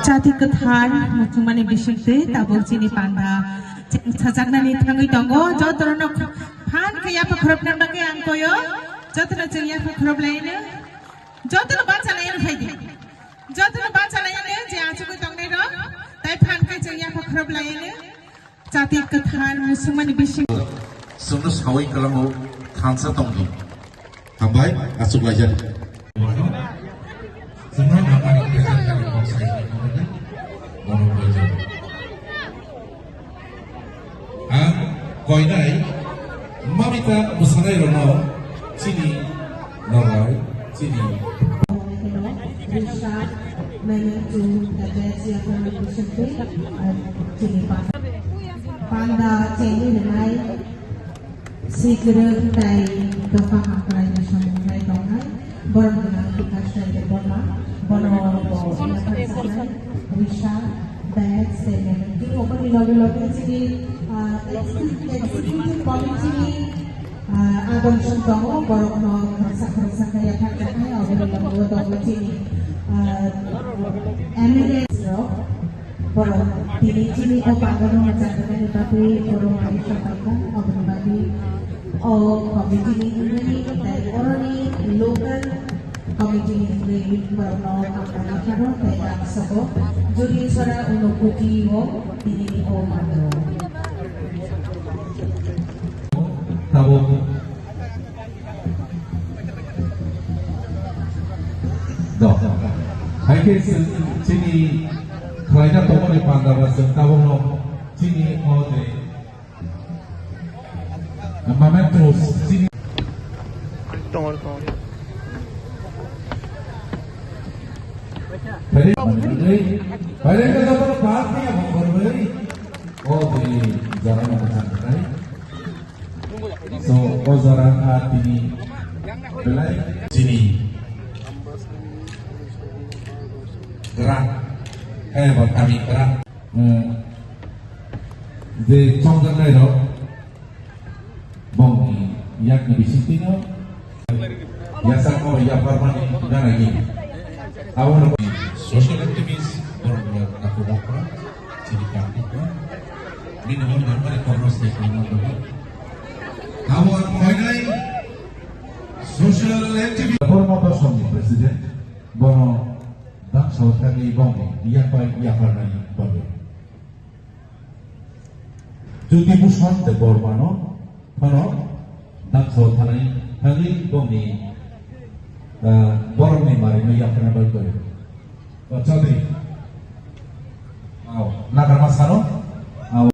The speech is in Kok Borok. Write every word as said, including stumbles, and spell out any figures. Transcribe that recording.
Jati kwthar muchungmani bisingtwi tabuk chini panda chwng sajaknani thangwi tongo. Jotono phan khe yapha khorokna bagwi ang koyo. Jotono chwng yapha khorok laino. Jotono bacha laino phaidi. Jotono bacha laino je achugwi tongnai rok. Tai phan khe chwng yapha khorok laino. Jati kwthar muchungmani bising. Chwngno sawi kwlango thansa tongdi. Hambai, achuk laijak. Ang koinai mamita bwsanairokno chini norbai, chini Richard, Manu, June, the best, Panda chengwi rwnai, swi kwrwng tei dopha hamkraini samung khai tongnai, borok gwnang Bikash Rai Debbarma, bono bo yaphar saknai, Wisa, Bag, Seven. Tini oboni loge loge chini, ah, executive committee ni, ah, agom song tongo, borok no khoroksa khoroksa khe yaphar saknai, oboni loge o tongo chini, ah, M L A rok. Borok tini chini o pagano mwchangjaknani bagwi borok manwi sapaikha, aboni bagwi o committee ni wngwi tei oroni local committee ni wngwi borokno hambai phano tei baksogo Juri Sora Unokoti o tini o pagano. Tabuk Do. Hai khe chwng chini khlaina tongmani panda ba chwng tabukno chini o de memento chini Tongo, tongo. Phaidi, phaidi, phaidi, phaidi, phaidi, phaidi, o de jara no kachang kai. So, o jora kha tini belai chini kwrak, eh, ba kami kwrak, eh, je chongjaknai rok bongni yakni bisingtwino. Yasa ko ya parmani gana gini. Awal social activist borok ya aku bokra, chini party ko. Bini hon nambari korno state ni mandogo. Awal koinai social activist. Borma Basong ni president, bono dang sautani bongni, ya pa, ya parmani bongni. Jyoti Bhushan Debbarmano phano dangso thanai thangwi bongni, ah, borokni marino yapharna bai kori. O Chaudhary. Ao, nakarma sano.